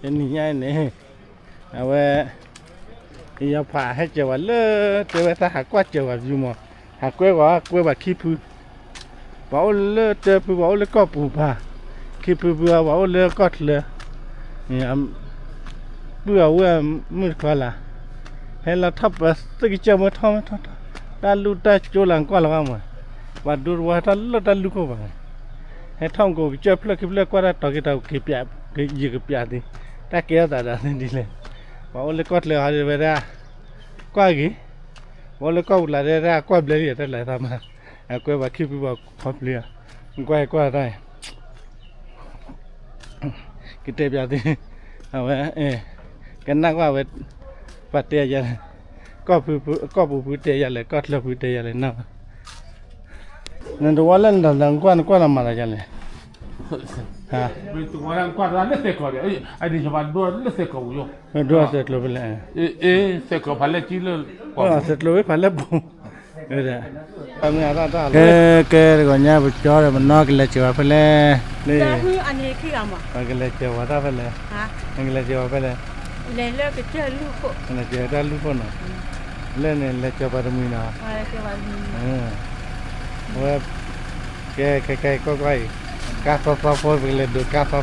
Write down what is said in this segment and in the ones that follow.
တနံၤညါအံၤန့ၣ် အဝဲ ယယီၤဖးဟဲစၢၤဝဲလၢ တဲဝဲသးဟးကွၢ်စၢၤဝဲဖုမး, ဟးကွဲဝဲ ကွဲဝဲခံဖု, ပှၤအိၣ်လၢတၢဖု ပှၤအိၣ်လၢကီၢ်ပူၤပၤ, ခံဖုဖု ပှၤအိၣ်လၢကီၢ်ချၢ, ပုၢ်အဝဲၢ်မုၣ်တခီလၢ်, ဟဲလီၤထီၣ်ပသ့ၣ်ကစၢၢ်မ့ၢ်ထီၣ်မ့ၢ်ထီၣ်ထီၣ်, တၢ်လူၢ်တၢ်ကၠိလၢကွၢ်လီၤဘၣ်မး, ပှၤဒိတဝီဟဲထီၣ်လၢတၢ်လူၢ်ခိၣ်ပၤ, ဟဲထီၣ်မကိးကစၢၢ်ဖျၢၣ်ခံဖျၢၣ်ကွၢ်တၢ်တီၤက့ၤတၢ်က့ၤပျး, ယကပျးသ့, တၢ်ကဲထီၣ်သးဒီးသ့ဒ်လဲၣ်, ပှၤအိၣ်လၢကီၢ်ချၢဟီဒ်ဝဲဒၣ်, ကွၢ်ဂ့ၤ, ပှၤအိၣ်လၢကီၢ်ပူၤလၢ်ဒဲဒၣ်ကွၢ်ဘျဲလံတၢ်လၢသးမး, အကွဲပှၤခံဖုပှၤခီဖျိ, ကွၢ်ကွၢ်တၢ် ကတဲပျးသု, အဝဲ, ကနၣ်ကွၢ်ဝဲ, ပှၤတဲယၤလဲၣ်, ကီၢ်ပူၤဖုတဲယၤလဲၣ် ကီၢ်ချၢဖုတဲယၤလဲၣ်နီၤ, နတဝီလၢနတၢ်လၢနကွၢ်နကွၢ်လီၤမၤလီၤယၤလဲၣ်, ဒိၣ်အသဲးကျိၤဖဲလဲၣ်, ကဲ, ကဲတဂီၤညါပကၠီဒီးပနီၢ်ကလဲၤစၢၤဝဲဖဲလဲၣ်, ပကလဲၤစၢၤဝဲတၢ်ဖဲလဲၣ်, ကလဲၤစၢၤတၢ်လူၢ်ခိၣ်, လၢန့ၣ်လဲၤစၢၤပှၤတမှံၤနီၤ, အဝဲ, ကဲခဲခဲကွၢ်ကွၢ်အံၤ, ကါသီသီဖိ ပကလဲၤဒိးကါသီသီ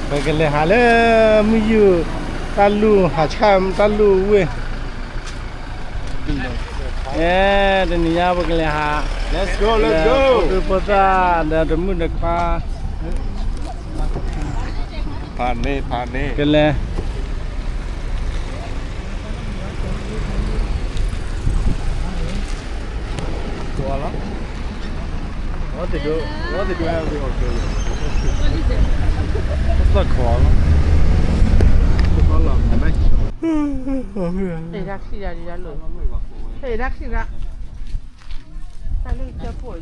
ပကလဲၤဟးလၢမုၢ်ယူၢ်, တၢ်လူၢ်ဟးဆၣ်တၢ်လူၢ်ဝ့ၢ်, တနံၤညါပကလဲၤဟး, ဖိဒိဖိသၣ်ဒီးတမုၣ်တခွါ, ဖးန့ၢ်ဖးန့ၢ်, ကလဲၤ လီၤ, သၢခီလီၤ, တၢ်ခံဂၤ, တၢ်လၢကၢဖိ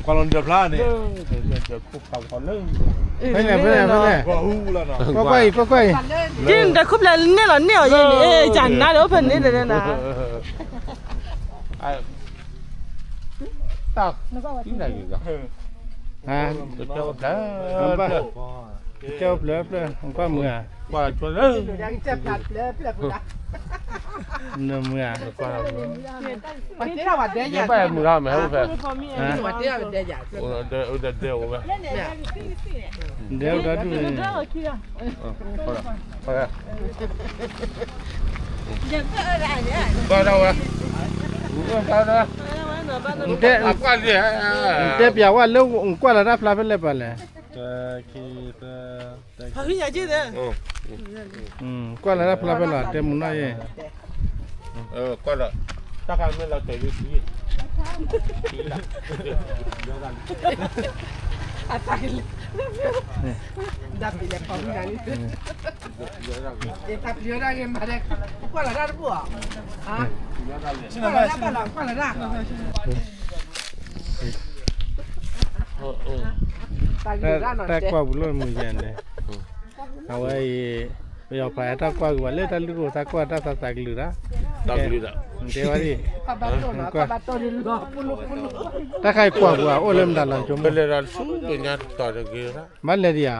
ကွၢ်လီၤနံၤဖျါန့ၣ်, ဖဲလဲၣ်ဖဲလဲၣ်ဖဲလဲၣ်, ကွၢ်ကွၢ်အံၤ ကွၢ်ကွၢ်အံၤ, က့နတခိၣ်ဖျဲးန့ၣ်လီၤန့ၢ်အီၤယဲန့ၣ်, ကနါဒီးအိၣ်ဖဲန့ၣ်တလဲနၤ, တၢ်, ကၢဖျၢၣ်ဖျၢၣ်, ကွၢ်မုာ်ဧါ, နမုာ်ဧါ, မုာ်ဧါ, ဒဲအိၣ်ဒီဒူၣ်န့ၣ်, နတဲပျးဝဲလၢနကွၢ်လီၤတၢ်ဖျါဖဲလဲၣ်ပှၤလဲၣ်, ကွၢ်လီၤတၢ်ဖျါဖဲလဲၣ် တဲမုာ်နီၢ်ယဲ, ကွၢ်လီၤ, တၢ်ခါမ့ၢ်လီၤတဲာ်လံ, တၢ်ပျံၤတၢ်ဂ့ၤမၤ, ကွၢ်လီၤတၢ်တပူၤ, ကွၢ်လီၤတၢ်, တၢ်ကွၢ်ပူၤလီၤမုာ်ယဲန့ၣ်, အဝဲအံၤ, ပယီၤပှၤတၢ်ကွၢ်က့ၤဝဲလၢတၢ်လုၢ်ကိၢ်သးကွၢ်တၢ်သးသးကလုာ်တၢ်, တဲဝဲဒၣ်, တၢ်ခါအံၤကွၢ်ပူၤအိၣ်လၢမတၤလီၤဆိ, ဘၣ်လဲၤဒံးဧါ, ပဟဲလၢသီလီၤဒီး, ဘၣ်လဲၤတီၤတီ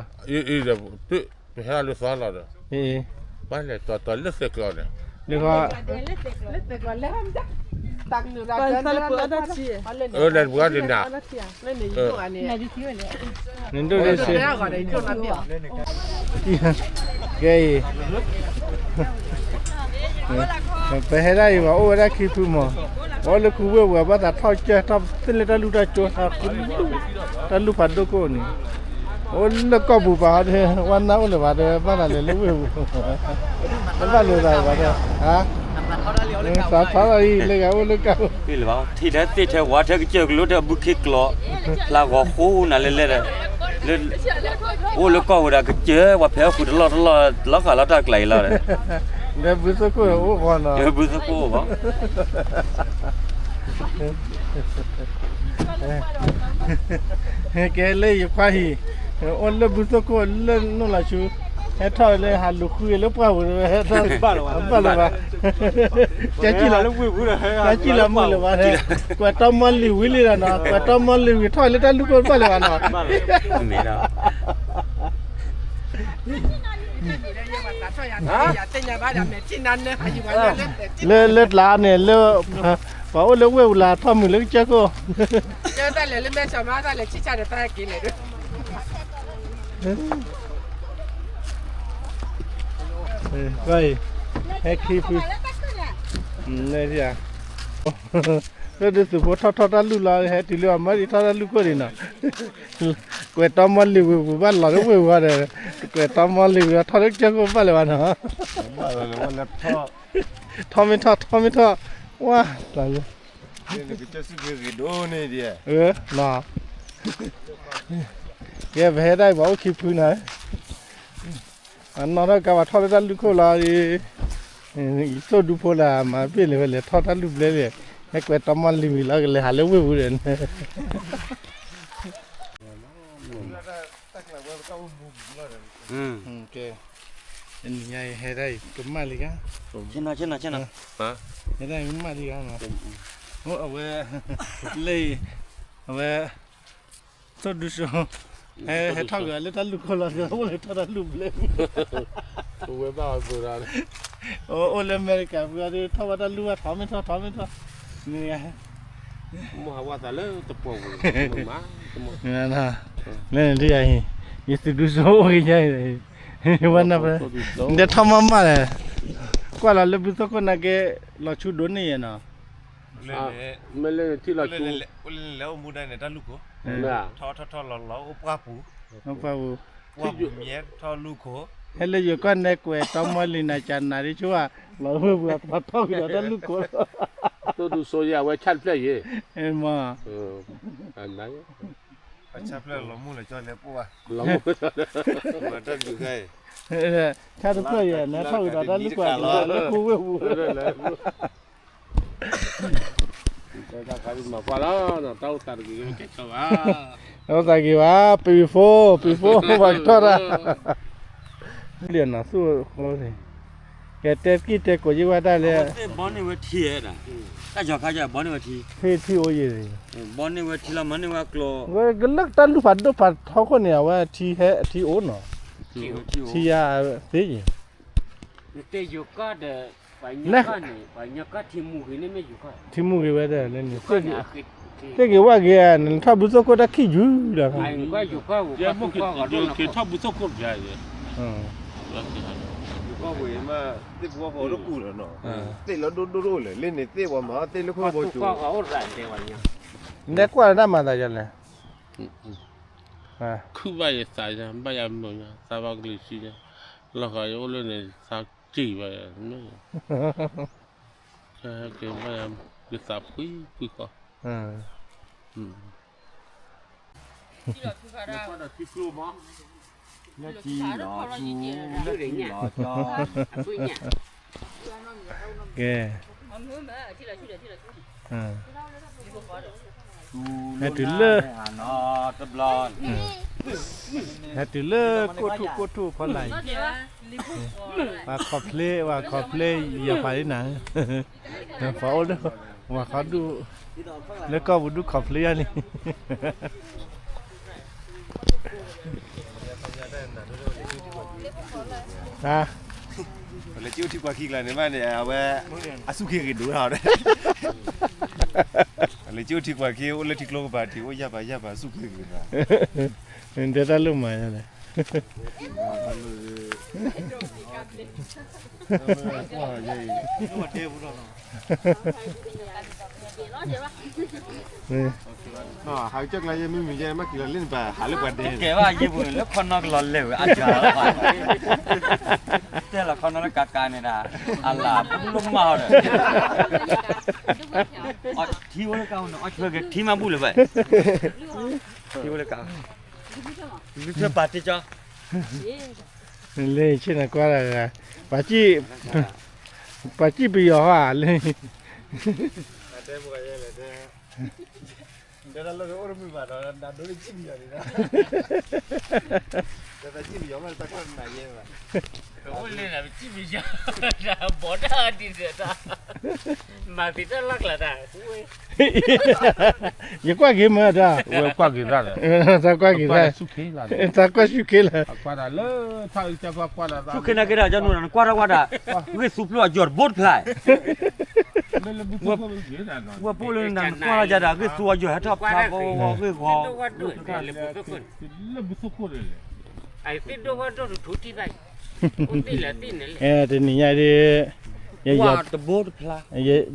ၤလၢသဲးကျီန့ၣ်, လဲၤတပှၤဒ်နၤ, နဒိၣ်လၢစ့, ကဲအံၤ ပဟဲဒၣ်အံၤ ပှၤအိၣ်ဝဲဒၣ်ခံဖုမး, ပှၤအိၣ်လၢခူဝ့ၢ်ပူၤ ဘၣ်သးထီၣ်ကၢၢ်ထီၣ်သ့ၣ်လၢတၢ်လူၢ်တၢ်ကၠိ, တၢ်လူၢ်ဖးဒိၣ်ကိၣ်န့ၣ်, အိၣ်လၢကီၢ်ပူၤပၤဒီး ဝဲနၢ်အိၣ်လၢၤဘၣ်ဒီး ဘၣ်သးလဲၤလၢဝ့ၢ်ပူၤ, ဘၣ်လိာ်သးဘၣ်ဒီး, သးဖးထီၣ်အံၤလၢဂၤအိၣ်လၢကၢ်, ထံထဲသ့ၣ်ထဲဝါထဲကစၢၢ်ကလိထဲဘုခ့ကျိး, ဖျါဂီၤဃိနၤလဲၣ်လဲၣ်ဒီး, အိၣ်လၢကီၢ်ဝဲဒၣ်ကစၢၢ် ပှၤဖဲအဃုာ်တလီၢ်တလီၢ် လီၤဃာ်လီၤတၢ်ကျါအံၤလီၤဒီး, ဒီးဘုသိခိၣ်အိၣ်ဘီနီၤ, ဘုသိခိၣ်အိၣ်ဘီ ကဲလၢယခွါဟံၣ်, အိၣ်လၢဘုသိခိၣ်လၢနိၣ်လီၤဆူ, ဟဲထီၣ်လၢဟးလူၤဃုလၢပှၢ်ပူၤ ဟဲထီၣ်ဘၣ်လၢၤဘၣ်, ကၠီကံၣ်လီၤမုၢ်လၢၤဘၣ်, ကွဲးတီမီလံၤဝံၤလံဒီးနီၤ, ကွဲးတီမီလံၤဝံၤထီၣ်လၢတၢ်လူၢ်ခိၣ်ဘၣ်လၢၤဘၣ်နီၤ, လၢလၢတလါန့ၣ် လၢ ပှၤအိၣ်လၢဝ့ၢ်ပူၤလၢထီၣ်မုာ်လၢကစၢၢ်ခိၣ် တၢ်လဲၤလၢမဲဆီးမး တၢ်လဲၤဆံၣ်ဆါဒီးတၢ်က့ၤလဲၣ်ဒီး ဟဲခံဖု, လၢဒ်သုးဖိထီၣ်ထီၣ်တၢ်လူၢ်လီၤ ဟဲတုၤလၢအမၢဒ်ထီၣ်တၢ်လူၢ်ဘျီ ဟဲတုၤလၢဝ့ၢ်ပူၤဘၣ်လီၤလၢဝ့ၢ်ပူၤဘၣ်နီၤ, ကွဲးတီမီလံၤဝံၤ ကွဲးတီမီလံၤဝံၤ ထီၣ်လၢကစၢၢ်ခိၣ်ဘၣ်လၢၤဘၣ်နီၤ, ထီၣ်မ့ၢ်ထီၣ် ထီၣ်မ့ၢ်ထီၣ်, ဝါ, ကဲ ပဟဲဒၣ်ပှၤအိၣ်ခံဖုနီၤ, အနီၢ်ထီၣ်ကါပၤထီၣ်လၢတၢ်လူၢ်ခိၣ်လီၤ, ယသိၣ်ဒူဖိလၢမၤဘ့ၣ်လၢၤဝဲလဲၤထီၣ်တၢ်လူၢ်ဘျဲလဲၣ်, ဟဲကွဲးတီမီလံၤဝံၤလီၤ ကလဲၤဟးလၢဝ့ၢ်ပူၤဒီး ကဲ, တနံၤညါအံၤဟဲဒၣ်အံၤ ကမၣ်လံဂၤ, ဟဲဒၣ်အံၤကမၣ်လံဂၤနီၤ, အဝဲ, လၢအံၤ, အဝဲ, သိၣ်ဒူစိ, ဟဲထီၣ်က့ၤလၢတၢ်လူၢ်ခိၣ်လီၤ အိၣ်လၢထီၣ်တၢ်လူၢ်ဘျဲ, ဝဲဘၣ်ဝဲဘိးဒီး, အိၣ်လၢအမဲရကၤပူၤဒီး ထီၣ်ဘၣ်တၢ်လူၢ်ဘၣ် ထီၣ်မ့ၢ်ထီၣ် ထီၣ်မ့ၢ်ထီၣ်, မ့ၢ်ဟးဝဲသးလၢတပှီၤပူၤ, မ့ၢ်, လၢန့ၣ်ဒ်အံၤ, ယသုးဒူစိအိၣ်က့ၤညါအံၤ, ဝဲနၢ်ပၢၢ်, ဒဲထီၣ်မးမးလဲၣ်, ကွၢ်လီၤလၢဘုသိၣ်ခိၣ်နာ်က့, လီၤဆူဒိၣ်န့ၢ်ယဲနီၤ, မ့ၢ်လၢထံလီၤဆူ, လဲၤအိၣ်မူဒါန့ၣ်တၢ်လူၢ်ခိၣ်, ထီၣ်ထီၣ်ထီၣ်လီၤလီၤအိၣ်ပှၢ်ပူၤ, ပှၢ်ပူၤ, ပှၢ်ပူၤမ့ၢ်ထီၣ်လူၢ်ခိၣ်, ဟဲလၢယိၤကီၢ်နဲကွဲးတီမီလံၤနၤကနၤဒ်ဆိဘၣ်, လီၤဝဲပှၤထီၣ်ထီၣ်က့ၤဒီးတၢ်လူၢ်ခိၣ်, သိၣ်ဒူစိယဲအဝဲဆၣ်တဖျၢၣ်ယဲ, မ့ၢ် ဆၣ်ဖျၢၣ်လီၤမူလၢကၠီလဲၤပိၢ်ဘၣ်, ဆၣ်တဖျၢၣ်ယဲ နထီၣ်က့ၤဒီးတၢ်လူၢ်ခိၣ်လၢခိၣ်ဝ့ၢ်ပူၤ, တၢ်အိၣ်သးက့ၤဘၣ် ပံၤဖိ, ပံၤဖိ ပှၤကထီၣ်တၢ်, လံာ်နီၤသူၣ်အဃိန့ၣ်, ကဲတဲကံၢ်တဲကိးယ့ၢ်ဝဲဒၣ်လဲၣ်, ဘီန့ၢ်ဝဲထံ, တၢ်ယီၤခါယဘီန့ၢ်ဝဲထံ, ထံထံအိၣ်ယဲၢ်, ဘီန့ၢ်ဝဲထံလီၤမၤန့ၢ်ဝဲကျိ, ကလၢတၢ်လူၢ်ဖးဒိၣ်ဖးထီခိၣ်န့ၣ် အဝဲထံဟဲထံအိၣ်နီၤ, ထံယၤသ့ယဲၢ်, နတဲယိၤကီၢ်ဒီး, ပှၤညါကီၢ်န့ၣ် ပှၤညါကီၢ်ထံမူဂ့ၤန့ၣ်မ့ၢ်ယိၤကီၢ်, ထံမူဂ့ၤဝဲဒၣ်လၢန့ၣ်, သ့ၣ်က့ၤဝဲဂ့ၤဧါ နထီၣ်ဘုသိၣ်ခိၣ်တၢ်ခံးယူၤလီၤ, ထီၣ်ဘုသိၣ်ခိၣ်, သ့ၣ်ပူၤဃီဃီတကူၣ်လီၤနီၤ, သ့ၣ်လီၤဒိၣ်ဒိၣ်ဒိၣ်လဲၣ် လၢန့ၣ်သ့ၣ်ပှၤမၤအီၣ်သ့ၣ်လၢခိၣ်ဘီကၠိ, နကွၢ်လၢတၢ်မၤသးယၤလဲၣ်, ခုၣ်ဘၣ်ယသးယၤ ဘၣ်ယၤမုာ်ညါ သးဘၣ်ကလံၤဆံညါ, လီၤဃာ်ယအိၣ်လၢန့ၣ် သးစံၣ်ဘၣ်ယၤ, ကဲဘၣ်ယၤ ယသးဖှံဖှံဃီ, ကဲ, ဟဲတုၤလၢ, ဟဲတုၤလၢကိၣ်ထူၣ်ကိၣ်ထူၣ်ဖီလာ်အံၤ, ပှၤခီၣ်ဖျ့ ပှၤခီၣ်ဖျ့ယီၤဖးလံနၤ, ပှၤအိၣ်လၢ, ပှၤခီဒူၣ်, လၢကီၢ်ပူၤဒူၣ်ခီၣ်ဖျ့ယါလံ လဲၤကၠိထံကွၢ်ခံကျါန့ၣ်ဘၣ်န့ၣ် အဝဲ, အစူၢ်က့ၤဂ့ၤဒိၣ်ထီၣ်ဒီး, လဲၤကၠိထံကွၢ်ခံ အိၣ်လၢထံကျိကပၤထံး အိၣ်ယၢ်ပၤယၢ်ပၤ စူၢ်က့ၤဂ့ၤဘၣ် တဲတၢ်လိၣ်မၤညါလဲၣ် ဟးကၢ်ကျါယဲမုၢ်မုၢ်ယဲမ့ၢ်က့ၤလီၤလၢန့ၣ်ပၤ ဟးလၢပှၤဒဲန့ၣ် ကဲဘၣ်ယဲပူၤန့ၣ် လၢခီနီကလီၤလဲၤဝဲအကၤလီၤ, တဲလီၤခီနီလၢကးကးန့ၣ်ဒၣ် အလၢ်ပူၤလၢမၤအီၤဒီး အထံအိၣ်လၢကါန့ၣ် အီၣ်ဆၢက့ၤထံမးဘူၣ်လၢၤဘၣ်, ထံအိၣ်လၢကါ, ဘုထၢပာ်တ့ၢ်ကၠီ လၢဆ့ၣ်နီၤကွၢ်တဂၤ, ပှၤစံၣ်ပယီၤဟီဧါလၢ, တဲမ့ၢ်ကယဲလဲၣ်တဲ, ဒီးတၢ်လီၢ်တအိၣ်တမုာ်ဘၣ်ဒီး နဒိးန့ၢ်စံၣ်ပယီၤန့ၣ်ဒီး တၢ်စံၣ်ပယီၤမ့ၢ်တၢ်ကီတနၤယဲဘၣ်. အိၣ်လၢနစံၣ်ပယီၤ ဘီတၢ်ဒ်ဒီးတၢ် မၤသံတၢ်လီၢ်ကျါတၢ် ယကွၢ်က့ၤမ့ၢ်တၢ် ဝဲကွၢ်က့ၤတၢ်ဒီး သးကွၢ်က့ၤတၢ် သးကွၢ်ဆူၣ်ခ့လၢ ကွၢ်တၢ်လၢ ဆူၣ်ခ့နၤက့ၤဒီး ကၠီနူၤ နကွၢ်ထီၣ်ကွၢ်တၢ် ဂ့ၢ်သူဖျိအယီၤတဘိတဖျါ ဝဲပအိၣ်လၢနၤ နကွၢ်ထီၣ်ကဒီး ဂ့ၢ်သူအယီၤဟဲထီၣ်ဖျါ ဂ့ၢ်ဂီၤ လၢ တနံၤညါဒ် တဘိတဖျါ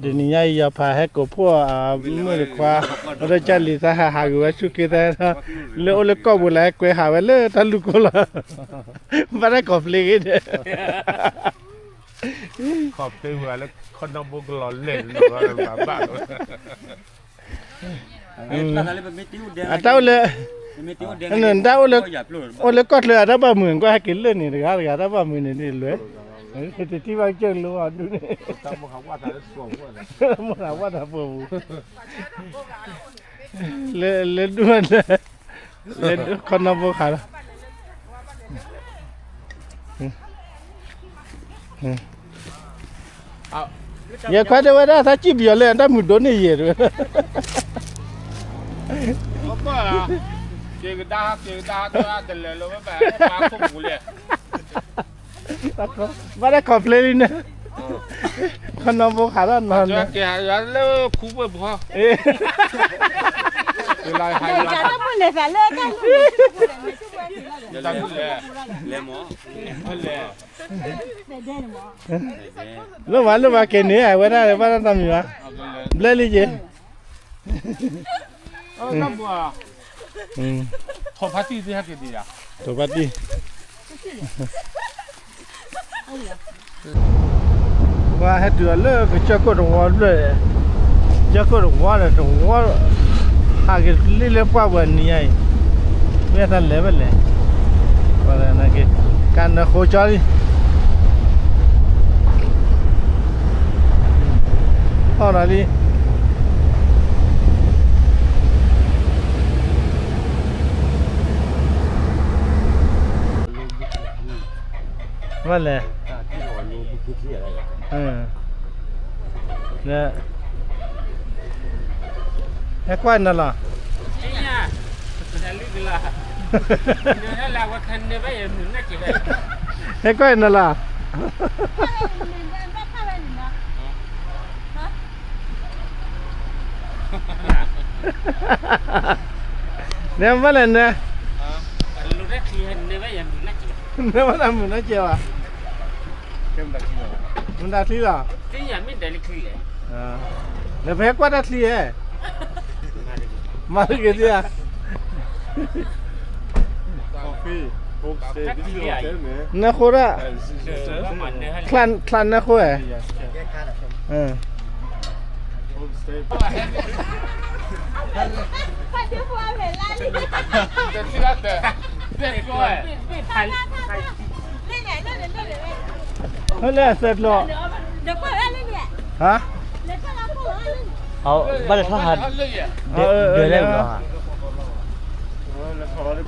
တနံၤညါအံၤ ယီၤဖးဟဲကိးဖှိၣ်အမုၣ်တခွါ အဒီးကၢ်လံၤသးဟးဟးဂ့ၤဝဲဆူၣ်ခ့သၢ လၢအိၣ်လၢကီၢ်ပူၤလၢ ဟဲကွဲးဟးဝဲလၢတၢ်လူၢ်ကိၢ်လီၤ ဘၣ်တၢ်ခီဖျိဂ့ၤဒီး ခီဖျိဝဲလၢခီနီၢ်ဘိကလီၤလဲၢ်လီၤဘၣ် အတၢ်အိၣ်လၢ တၢ်အိၣ်လၢ အိၣ်လၢကီၢ်ချၢအတၢ်ဘၣ်မုာ် ကွၢ်ဟဲက့ၤလၢာ်န့ၣ် တဂၤတဂၤတၢ်ဘၣ်မုာ်န့ၣ် တလွဲ တထံၣ်ဘၣ်ကစၢၢ်ကလိဘၣ်ဒူၣ်န့ၣ် မိၢ်သးဝၣ်တၢ်ပူၤပူၤ လၢဒူၣ် လၢခီနီၢ်ဘိခးလီၤ ယခွါတဲဝဲဒၣ် သးစံၣ်ပယီၤလၢတၢ်မုာ်ဒိၣ်န့ၢ်ယဲၢ်တဲဝဲ က့ၤကဒါ က့ၤကဒါ တလဲၤလၢၤဘၣ် ပာ်ခိၣ်ပူၤလဲၣ် ဘၣ်တၢ်ခီဖျိလံန့ၣ် ခီနီၢ်ဘိခးလီၤနီၤ က့ၤဟးလၢခူဝဲၢ်ဘီ တၢ်မုၢ်လဲၤသးလၢတၢ် လဲၤမး လိၣ်ဘၣ်လိၣ်ဘၣ်က့ၤန့ၣ် အဝဲဒၣ်ဘၣ်တၢ်သးမံၤဘၣ် ဘျဲလံက့ၤ ထိၣ်ဖါတံၢ်သ့ၣ်ဟဲက့ၤဒံးယါ ထိၣ်ဖါတံၢ် ပှၤဟဲတုၤအီၤလၢကစၢၢ်ခိၣ်တဝီဖျၢၣ် ကစၢၢ်ခိၣ်တဝီဒီးတဝီ ဟးက့ၤလံလၢပှၢ်ပူၤနံၤညါအံၤ မ့ၢ်တၢ်လဲၤဝဲလဲၣ် ကနၢဃိကၠီလံ ထီၣ်ဒီးလံ ဘၣ်လဲၣ် ဟဲကွၢ်နၤလီၤ ဟဲကွၢ်နၤလီၤ နဲဘၣ်လဲၣ်နဲ နဲဘၣ်တၢ်မုာ်နီၢ်ကဲဘၣ် မတၤချံလီၤ နဖဲကွၢ်တၢ်ချံဧဲ မၤတက့ၤသ့ဧါ နဃိဒၣ် ချၢနဃိဧဲ ဟဲလၢအသၢကျိ ဟါ ဘၣ်လဲၤထီၣ်ဟး ဒၢးလဲၣ်လီ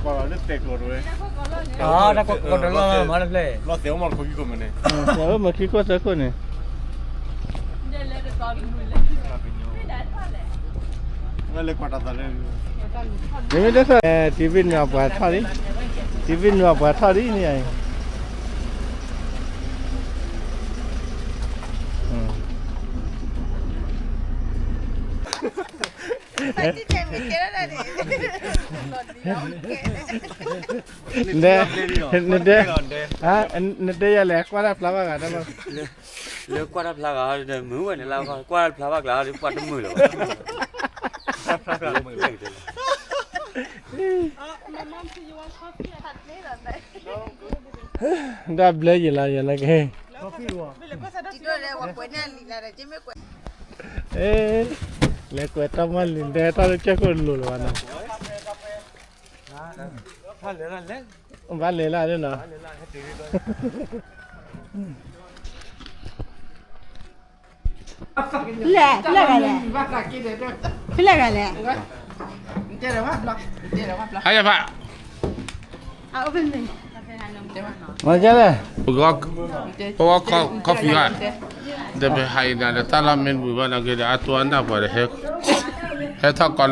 ၤ တၢ်ကွၢ်ကီတလီၢ်မၤတဖျၢၣ် လီၤသဲးအိၣ်မၤခိၣ်ခံခိၣ်မးန့ၣ် မၤခိၣ်ခိၣ်သၢခိၣ်န့ၣ် မ့မ့ၢ်တၢ် TV နွံပှၤထီၣ်လံ TV နွံပှၤထီၣ်လံန့ၣ် နတဲ နတဲယၤလဲၣ် ကွၢ်တၢ်ဖျါဘၣ်ဂၤတၢ်ဘၣ် လၢကွၢ်တၢ်ဖျါဂၤဒီး မုာ်ဝဲန့ၣ်လၢ ကွၢ်တၢ်ဖျါဘၣ်ကျါဒီး ပှၤတမုာ်လၢၤဘၣ် တၢ်ဖျါဘၣ်မုာ်လၢၤဘၣ် ဒၣ်ဘျဲယံၤလီၤယံၤလၢကဟဲ လဲၤကွဲးတၢ်မၤလံၤဒဲး တၢ်လၢကၢၢ်ခိၣ်လိၤလၢၤဘၣ်နီၤ ဘၣ်လဲၤလၢန့ၣ်နီၤ လဲၣ် ဖဲလဲၣ်ဂၤလဲၣ် ဖဲလဲၣ်ဂၤလဲၣ် ဟါယဖး မၤကလဲၣ် ပဂီၢ် coffee ဘၣ် ဒီးပဟးအံၤနၤဒီးတၢ်လီၢ်မ့ၢ်တဝံၤဘၣ်နာ်က့ဒီး အတိၢ်အနၢ်ပှၤဒီး ဟဲထီၣ်ကီး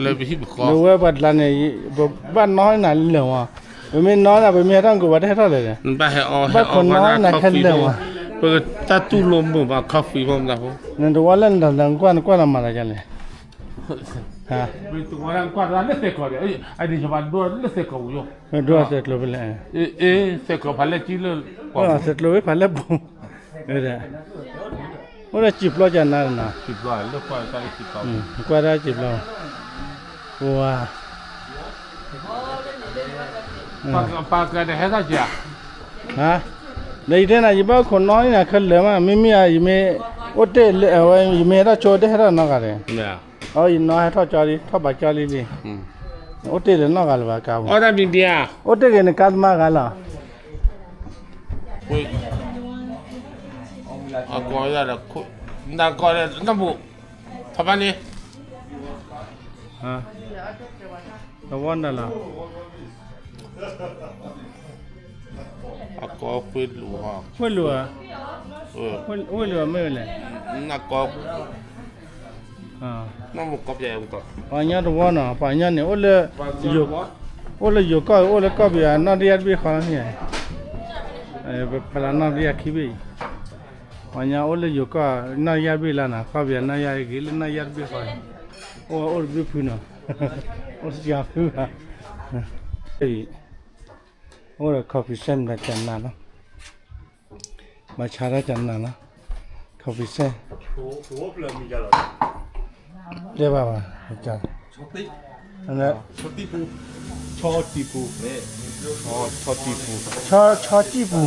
လၢပဟံၣ်ပဃီ ဒီးဝဲပှၤတလါန့ၣ် ပဘၣ်နီၣ်နၤလၢာ်မး, ပမ့ၢ်နီၣ်နၤ ပမ့ၢ်ဟဲထီၣ်က့ၤ ပှၤတဟဲထီၣ်လၢာ်ဒီး နဘၣ်ဟဲအီၣ်ဟဲအီၣ်ဘၣ်နီၣ်နၤခဲလၢာ်မး, ပတၢ်တူၢ်လိာ်မုာ်ဘၣ် coffee မးမနၤဖိ, နတဝီလၢနတၢ်လၢနကွၢ်နကွၢ်နမၤတၢ်ကလဲၣ် ကွၢ်လၢသဲးကီးဒီး အဒ်ယဘၣ်ဒိလၢသဲးကီးပူၤယိၣ်, ဒိလၢသဲးကီးဖးလဲၢ်ကံလၢ သဲးကီးဖးလဲၢ်ပူၤ, အိၣ်ဒီးစံာ်ပျီကနၤနၤ, ကွၢ်တၢ်စံာ်ပျီ, ပှၤ ပှၤကဒီးဟဲထီၣ်က့ၤဧါ, ဒီးယတဲနၤ ယဘၣ်အိၣ်ခိးနီၣ်နၤခဲလၢာ်မး မ့မ့ၢ်ဧါ ယမ့ၢ်အိၣ်တ့ၢ်လၢအဝဲ ယမ့ၢ်ဟဲထီၣ်ကၠိတဟဲထီၣ်နီတဂၤဒီး, အီ ယနီၣ်ဟဲထီၣ်ကၠီလံ ထီၣ်ဘးကၠီလံလံ, အိၣ်တ့ၢ်လၢနီတဂၤလၢၤဘၣ်ကါပူၤ, အိၣ်တ့ၢ်က့ၤနကါသမါဂၤလီၤ, နကီးနၢ်ပူၤ ထီၣ်ဘၣ်န့ၣ် တဝီနၤလီၤ, အကီၢ်ဝ့ၢ်လူၤ, ဝ့ၢ်လူၤဧါ, ဝ့ၢ်လူၤမ့ၢ်ဝဲလဲၣ်, နကီၢ်, ပှၤကညီတဝီနီၤ ပှၤကညီန့ၣ် အိၣ်လၢယိၤကီၢ် အိၣ်လၢကီၢ်ပယီၤနီၢ်တယၢ်တဘ့ၣ်ဃီလီၤ, ဖဲလၢနီၢ်တယၢ်ခံဘ့ၣ်အံၤ, ပှၤကညီအိၣ်လၢယိၤကီၢ်နီၢ်တယၢ်တဘ့ၣ်လီၤနီၤ ကီၢ်ပယီၤနီၢ်တယၢ်ဂ့ၤလၢနီၢ်တယၢ်တဘ့ၣ်ဃီ, အိၣ်အိၣ်တဘ့ၣ်ဖုနီၤ, အိၣ်စှၤဖုဘၣ်, အိၣ်ဒီး coffee စဲမတၤကနၤလီၤ, ဘၣ်ဆါတၢ်ကနၤလီၤ, coffee စဲ, တဲဘၣ်ဘၣ်, ဆီတံၢ်ပူၤ, ဆီတံၢ်ပူၤ, ဆီတံၢ်ပူၤ,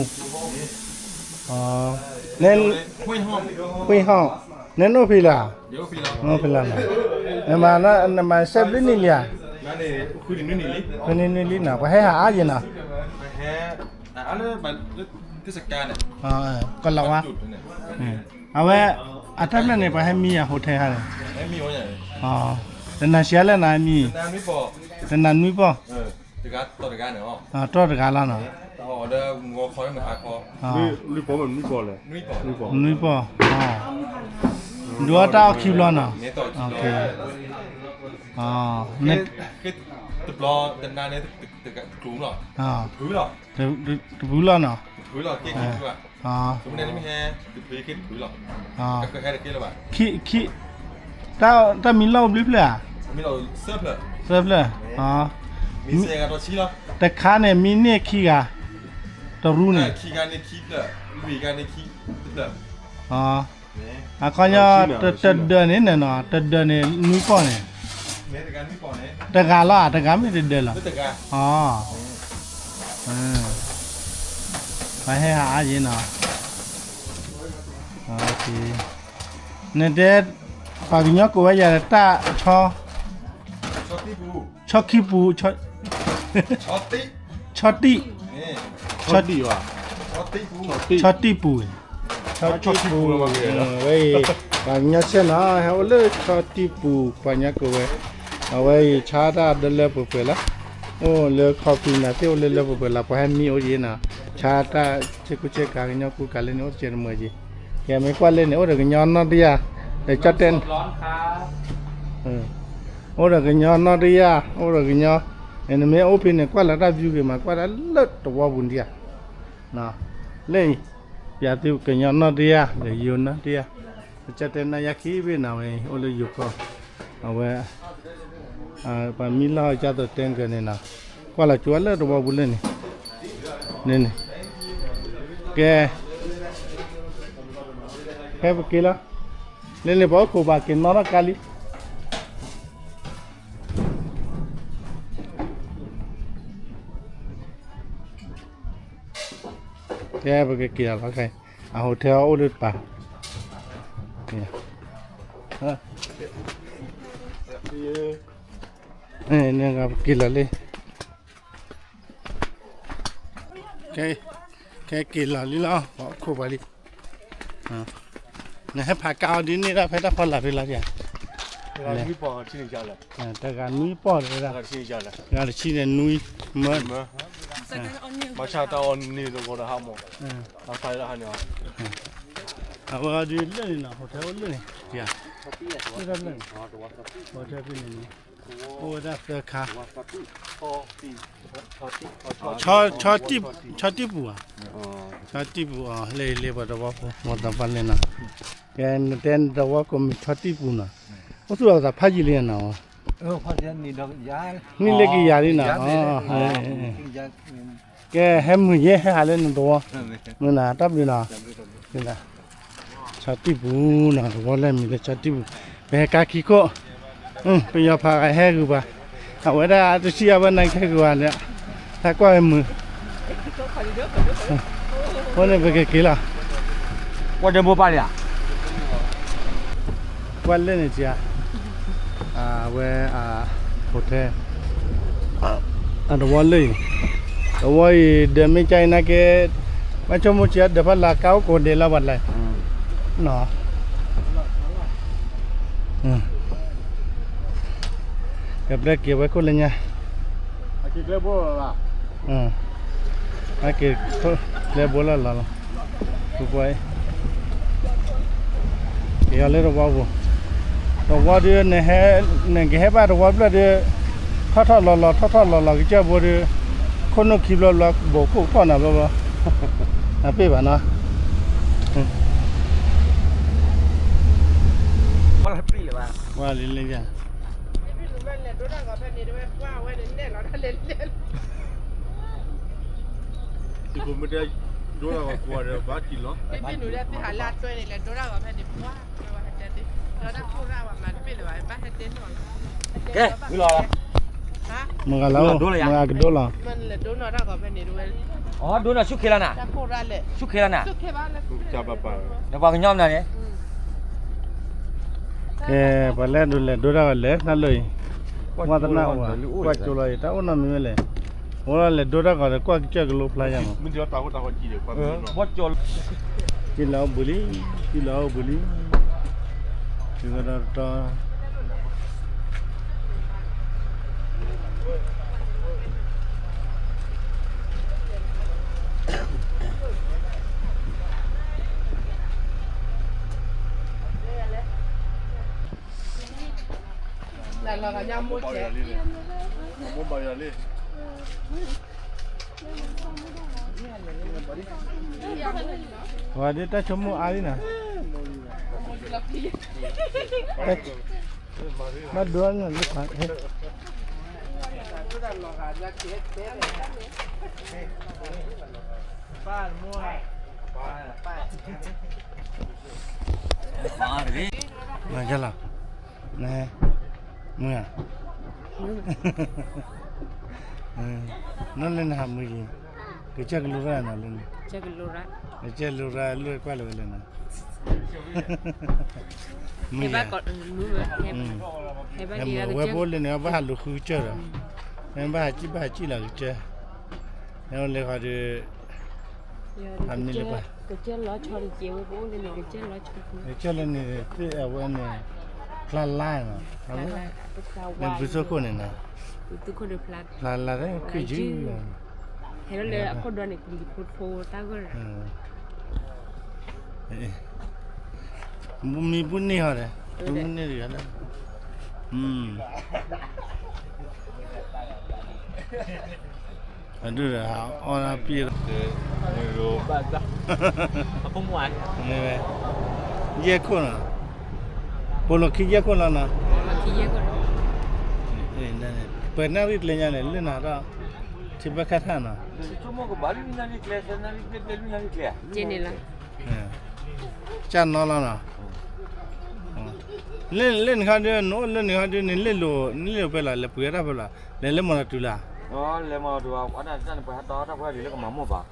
ဝ့ၢ်ဟီၣ်, နအိၣ်ဖဲလဲၣ်, နအိၣ်ဖဲလဲၣ်, နမၤစဲဘျုးနံၣ်လံဧါ, ဃုနံၣ်နွံနံၣ်လံနီၤ ပှၤဟဲဟးအါယံၤနီၤ, ကလီၤဝါ, အဝဲ အတၢ်ဖျၢၣ်န့ၣ် ပှၤဟဲမံယၤ hotel ဟါန့ၣ်, တနၤဆံးအါလၢနမံ, တနၤနွံပီၢ်, တီၢ်တဂၤလီၤနီၤ, နွံပီၢ်, ဒုးအီၣ်တၢ်အီၣ်ခံဘျီနီၤ, တဘျီတနၤန့ၣ် တပူၤလီၤနီၤ, ခံ, တၢ်မံလီၢ်အိၣ်ဘျုးဖျၢၣ်ဧါ, သၢဖျၢၣ်, တခါန့ၣ် မံန့ၢ်ခံဂၤ, တရူန့ၣ်, အခီညီ, တဒၢးန့ၣ်နီၤ, တဒၢးန့ၣ် နွံပီၢ်န့ၣ်, တဂၤလီၤ, တဂၤမ့ၢ်တဒၢးလီၤ, ပှၤဟဲဟးအါယံၤနီၤ, နတဲ, ပှၤကညီကိးဝဲယၤတၢ်, ဆီခံပူၤ, ဆီတံၢ်, ဆီတံၢ်, ဆီတံၢ်ပူၤ, ဝဲအံၤ, ပှၤကညီဆဲနီၤ ဟဲအိၣ်လၢဆီတံၢ်ပူၤ ပှၤကညီကိးဝဲ, အဝဲအံၤ ဆါတၢ်ဒၢလၢပှဲၤပှဲၤလီၤ, အိၣ်လၢ coffee နၤသ့ၣ်အိၣ်လၢလၢပှဲၤပှဲၤလီၤ ပှၤဟဲမံအိၣ်ယံၤနီၤ, ဆါတၢ်ဆ့ကူဆ့ကၤကညီကူကၤလၢန့ၣ် အိၣ်တစဲးတမုာ်ယံၤ, ကဲမ့ၢ်ကွၢ်လၢန့ၣ် အိၣ်ဒီးကညီနီၢ်တယၢ်, ဒီးကၠီတဲ အိၣ်ဒီးကညီနီၢ်တယၢ်, အိၣ်ဒီးကညီ, နမ့ၢ်အိၣ်ဖဲန့ၣ် ကွၢ်လၢတၢ် view ဂ့ၤမး ကွၢ်တၢ်လၢတဝီပူၤဒံးဧါ, လၢအံၤ, ပျးသုကညီနီၢ်တယၢ် ဒီးယိၤနီၢ်တယၢ်, ပကတဲနၢ်ယါခံဘ့ၣ်နၤဝဲအံၤ အိၣ်လၢယိၤကီၢ်, အဝဲ, ပှၤမံလီၢ်ကၢ်သိးတဲကၢၤန့ၣ်နီၤ, ကွၢ်လီၤကၠိလၢတဝီပူၤလၢန့ၣ်, န့ၣ်, ကဲ, ဖဲပက့ၤလီၤ, လၢန့ၣ်ပှၤအိၣ်ခိးဘၣ်က့ၤနီၣ်ထီၣ်ကါလံ ကဲ ပကက့ၤလီၤခဲအံၤ, အ hotel အိၣ်လၢတပၤ, ပက့ၤလီၤလံ, ခဲက့ၤလီၤလံလီၤ, ပှၤအိၣ်ခိးဘၣ်လံ, နဟဲဖးကါအီၤဒ်န့ၣ်ဒၣ် ဖဲတၢ်ဖီလာ်ဖဲလီၤဧါ, တဂၤနွံပီၢ်တဆံန့ၣ်ယၤလဲၣ်, တဂၤနွံပီၢ်တဝဲဒၣ်, တဂၤတဆံန့ၣ်နွံ, မ့ၢ်, ဘၣ်ဆၣ်တၢ်အီၣ်န့ၢ်တဝီဒီးဟးမး, ဘၣ်ဆၣ်လၢဟးန့ၣ်, အဝဲဒုးလၢန့ၣ်နီၤ hotel အိၣ်လၢန့ၣ်, လၢတၢ်လၢန့ၣ်, hotel ဖဲန့ၣ်န့ၣ်, အိၣ်ဝဲဒၣ်သၢခါ, ဆီတံၢ်ပူၤဧါ, ဆီတံၢ်ပူၤအီၤ လၢအံၤလၢပှၤတဝီဖိ မ့ၢ်တၢ်ပၢ်လဲၣ်နီၤ, ကဲနတဲနတဝီကိးမံၤဆီတံၢ်ပူၤနီၤ, အိၣ်သူၣ်လီၤပသးဖးယံာ်လံနီၤ, နံၣ်လၢကယၤလံနီၤ, ကဲဟဲမုာ်ယဲဟဲဟးလၢနတဝီ, မုာ်နၤတၢ်ဘျုးနီၤ, ဆီတံၢ်ပူၤနီၤ တဝီလၢမံၤလၢဆီတံၢ်ပူၤ, ပဟဲကါခံခိၣ်, ပယီၤဖးဂၤဟဲဂုာ်ပှၤ, အဝဲဒၣ်တဆံးအဝဲနၤကဟဲဂုာ်ပှၤလၢ, ဟဲကွၢ်ဝဲမုာ်, အဃိန့ၣ်ပကက့ၤလီၤ, ကွၢ်ဒဲဘိပၢ်လံဧါ ကွၢ်လၢန့ၣ်စ့ၢ်, အဝဲ, hotel, အတဝီလၢအံၤ, တဝီအံၤဒီးမ့ၢ်ကါအံၤနာ်က့, ဘၣ်ဆိကမိၣ်စ့ၢ်ဒီးဖးလၢ် ကါအိၣ်ကိးဒဲးလီၤပှၤတလဲၣ်, နီၤ, ကပျဲက့ၤဝဲခိၣ်လၢညါ, ဟဲက့ၤကျဲဘိလၢ်လီၤလီၤ, က့ၤအီၤလၢတဝီပူၤ, တဝီဒုး, နကဟဲဘၣ်တဝီဖျၢၣ်ဒုး, ထီၣ်ထီၣ်လီၤလီၤ ထီၣ်ထီၣ်လီၤလီၤ ကစၢၢ်ဘိဒုး, ခိၣ်နူာ်ခံဘျီဘျီ ဘိးခိၣ်ခီၣ်နၤဘျီဘျီ, နပ့ၢ်ဘၣ်နီၤ, ပှၤလၢပျံၤလၢၤဘၣ်, ပှၤလၢလၢယၤ သုးခိၣ်မ့ၢ်တဲဒိတၢ်ဂီၤကွၢ်ဒီးဘၣ်ထံးလီၤ, ကဲ, ဝံၤလီၤ, မုၢ်ဂၤလီၤ, မုၢ်ဂၤကဒိလီၤ, အဒိနီၤဆူၣ်ခ့လီၤနၤ, ဆူၣ်ခ့လီၤနၤ, ဒီးပှၤကညီမနုၤန့ၣ် ကဲ, ပှၤလၢဒိးလဲၤဒိတၢ်ဂီၤလဲၤတၢ်လၢအံၤ, ဝါသနၢ်အိၣ်ဧါ, ကွၢ်ကၠိလီၤအံၤ တၢ်အိၣ်နီတမံၤဝဲလဲၣ်, အိၣ်လီၤလဲၤဒိတၢ်ဂီၤဒီး ကွၢ်ကစၢၢ်ကလိဖျါယါမး, ကံလီၤအိၣ်ဘှံးလံ, ကံလီၤအိၣ်ဘှံးလံ, ကံကဒီးတတီၤ ပှၤဒ်တၢ်ဆိကမိၣ်အါလံနီၤ, ဘၣ်ဒိနၤလၢခွါ, မၤယလီၤ, မုၢ်ဧါ, နီၢ်လၢနဟးမုာ်ယံၤ, ကစၢၢ်ကလိရၣ်နၤလၢန့ၣ်, ကစၢၢ်ကလိရၣ်လၢကွၢ်လၢဝဲလဲၣ်နၤ, မုၢ်ဧါ, ဟဲမုာ်ဝဲဘိလၢန့ၣ် ဘၣ်ဟးလူၤဃုကစၢၢ်ဒီး, မ့ၢ်ဘၣ်ဟးစံၣ်ဘၣ်ဟးစံၣ်လီၤကစၢၢ်, မ့ၢ်လဲၤဃီဒီး အမံၤလၢပှၤ, ကစၢၢ်လၢန့ၣ်, ကစၢၢ်လၢန့ၣ် သ့ၣ်အဝဲန့ၣ်, ဖျါလါနီၤ, န့ၣ်ဘုသိခိၣ်န့ၣ်နီၤ, ဖျါလါလၢခုယုၢ်, ဟဲလၢအခိၣ်ဒီန့ၣ် ကလံၤဖိဖိတၢ်ဂီၢ်, မံၤဘူၣ်န့ၢ်ဟီဒီး, မံၤဘူၣ်န့ၢ်တဂၤလၢ, အဒုးဒီး အီၣ်တၢ်ပ့ၢ်, ယဲၢ်ခိၣ်နီၤ, ပိာ်လီၤခံယဲၢ်ခိၣ်လီၤနီၤ, ပှဲၤနၣ်ရံၣ်ကျဲညါန့ၣ် လၢနၤထီၣ်, ထံဘၢခါထၣ်နီၤ, ကၢ်နီၤလီၤနီၤ, လၢနခီဒုး နအိၣ်လၢနခီဒုး နလဲၤလိာ်, နလဲၤလိာ်ဖဲလဲၣ်, လဲၤပှ့ၤတၢ်ဖဲလဲၣ်, လဲၤလၢမီၤတတုၤလၢ်, လဲၤမီၤတတုၤ, ပှၤတၢ်န့ၣ် ပှၤဟဲတီတၢ်ဖိတၢ်လံၤလၢကမၤမိၢ်ပၢ်,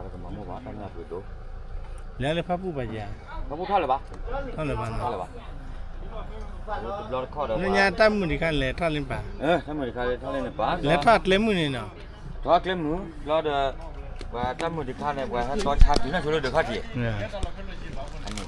တကမၤမိၢ်ပၢ်တၢ်န့ၣ်အပှ့ၤဒိၣ်, လဲၤလၢဖၣ်ပူၣ်ပှၤယၤ, ဖၣ်ပူၣ်ထီၣ်လၢၤဘၣ်, ထီၣ်လၢၤဘၣ်နီၤ, လၢညါတၢ်မုာ်တခါလဲၤထီၣ်လၢပၢ်, လဲၤထီၣ်အကျဲမုၢ်န့ၣ်နီၤ, ထီၣ်အကျဲမုၢ်လီၤဒီး, ပှၤတၢ်မုာ်တခါန့ၣ် ပှၤဟဲတီဆါတုၤနၢ်ဆိလၢဒုးခီၣ်ထံး, အန့ၣ်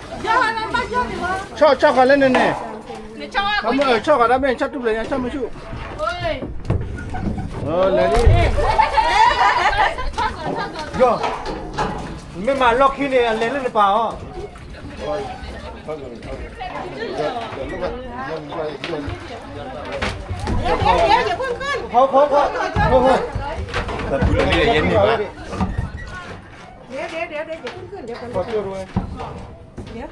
ဆီၣ်ဆီၣ်ဃီလၢန့ၣ်န့ၣ်, ဆီၣ်ဃီဒၣ်ဘ့ၣ် ဆီၣ်တူၢ်ပျဲၢ်ညါ ဆီၣ်မုၢ်ဆူၣ်, လဲၤလံ, ယီၢ်, မ့ၢ်မၤလီၢ်ခံန့ၣ် အလဲၤလၢနပၤအီၤ,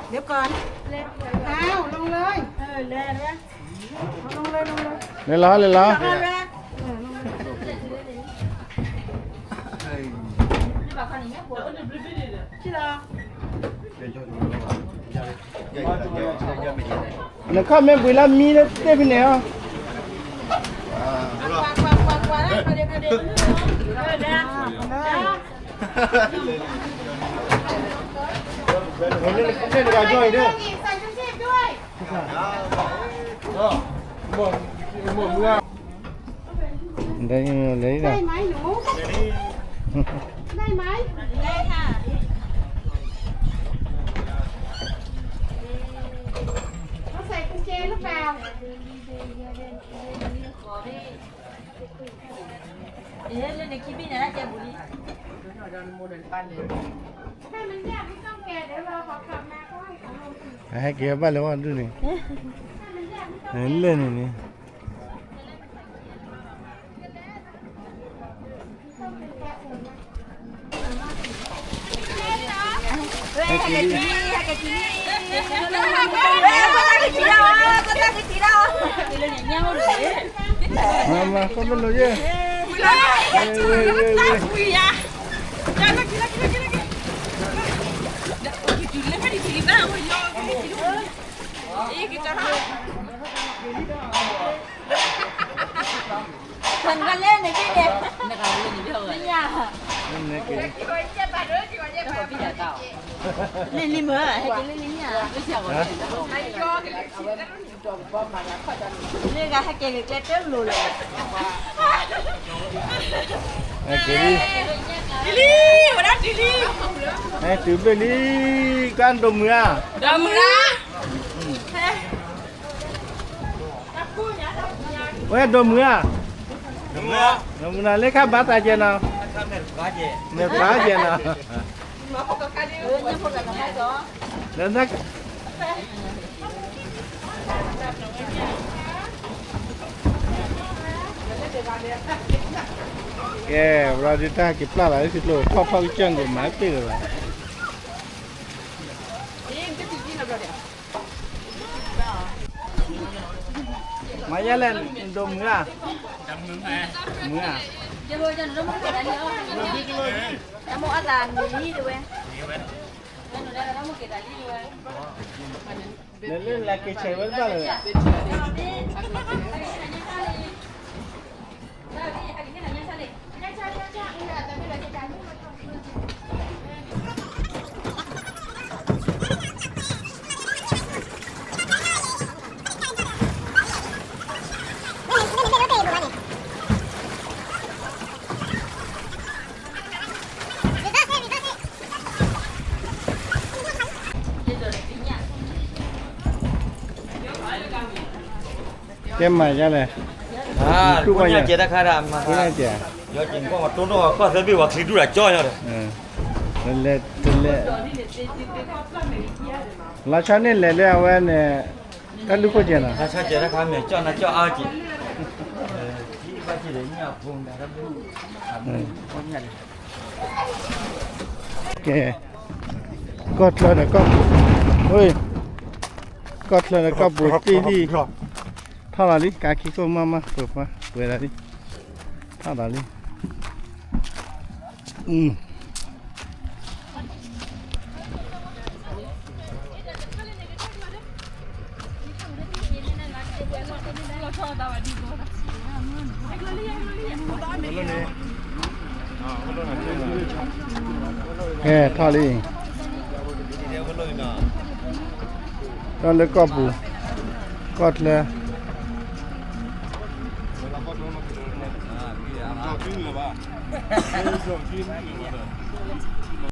เดี๋ยวก่อน อ้าว ลงเลย เออ ลงเลย ลงเลย ลงเลย လဲၤလီၤ လဲၤလီၤ နခီၣ်မ့ၢ်ဘှံးလၢ မံလၢတ့ၢ်ဖဲန့ၣ်အီၤ, န ได้ไหมหนู ได้ไหม ได้ค่ะ เขาใส่กุญแจหรือเปล่า เอ๊ะ เล่นในคลิปนี่นะ แกบุรี ถ้ามันยากไม่ต้องแกะ เดี๋ยวรอเขากลับมาก็ให้เขาลงอีก ဟဲက့ၤဘၣ်လၢဝဲဒုန့ၣ် လၢန့ၣ်န့ၣ် မၤမၤ ကဘၣ်လိာ်ယဲၢ် ဝဲ ဝဲ ဝဲ ဝဲ နကလဲၤန့ၣ်ဘၣ်န့ၣ် နကလဲၤန့ၣ်ဘၣ်ဝဲ နညါ လ့လံမ့ၢ် ဟဲက့ၤလ့လံမ့ၢ်ဧါ လ့ဂၤဟဲက့ၤကကျဲတလိၤလီၤ က့ၤလံ က့ၤလံ ဝဲဒၣ်က့ၤလံ ဟဲတုၤဘၣ်လံ ကါဒိၣ်မုၢ်ဧါ ဒိၣ်မုၢ်ဧါ ဝဲဒိၣ်မုၢ်ဧါ ဒိၣ်မုၢ်ဧါ လၢခါဘၣ်သးကဲနီၤ မဲာ်ဖျါကဲနီၤ လၢ ကဲ ဝဲဒၣ်ဒုးတၢ်က့ၤပျၢ်လီၤ လၢထံကျိ ထီၣ်ထီၣ်ကစၢၢ် ကမၤပ့ၢ်လၢၤဘၣ် မၤယဲလဲၣ် ဒိၣ်မုၢ်ဧါ မုၢ်ဧါ တၢ်မိၣ်အသးနံၤတဝဲ လၢလၢလၢက့ၤဆဲးဝဲတဘၣ်လၢၤ ကဲမၤယါလဲၣ်, ခိၣ်ညါကဲတၢ်ခါဒၣ်မၤ, ခိၣ်ညါကဲ, ယက့ၤကီၢ်မၤတိၢ်နီၣ်ကီၢ်သၢဘ့ၣ်ဝဲချံဒူၣ်ဒၣ်ကၠီညါဒီး, လဲၤလဲၤ, လီၤဆီန့ၣ်လဲၤလၢအဝဲန့ၣ်, တၢ်လူၢ်ခိၣ်ကဲနီၤ, လီၤဆီကဲတၢ်ခါမ့ၢ်ကၠီၣ်နၤကၠီၣ်အါက့ၤ, ဘၣ်က့ၤဒီးညၣ်ဖိမၤတၢ်ဘၣ်, ခိၣ်ညါဒီး ကဲ, ကီၢ်ချၢဒီးကီၢ်ပူၤ, ကီၢ်ချၢဒီးကီၢ်ပူၤတံၢ်လံ, ထီၣ်လီၤလံ ကါခံခိၣ်မးမး ပှဲၤပှဲၤလီၤလံ, ထီၣ်လီၤလံ, ကဲထီၣ်လံ, ထီၣ်လၢကီၢ်ပူၤ, ကီၢ်ချၢ ကဲ, ထီၣ်လံ,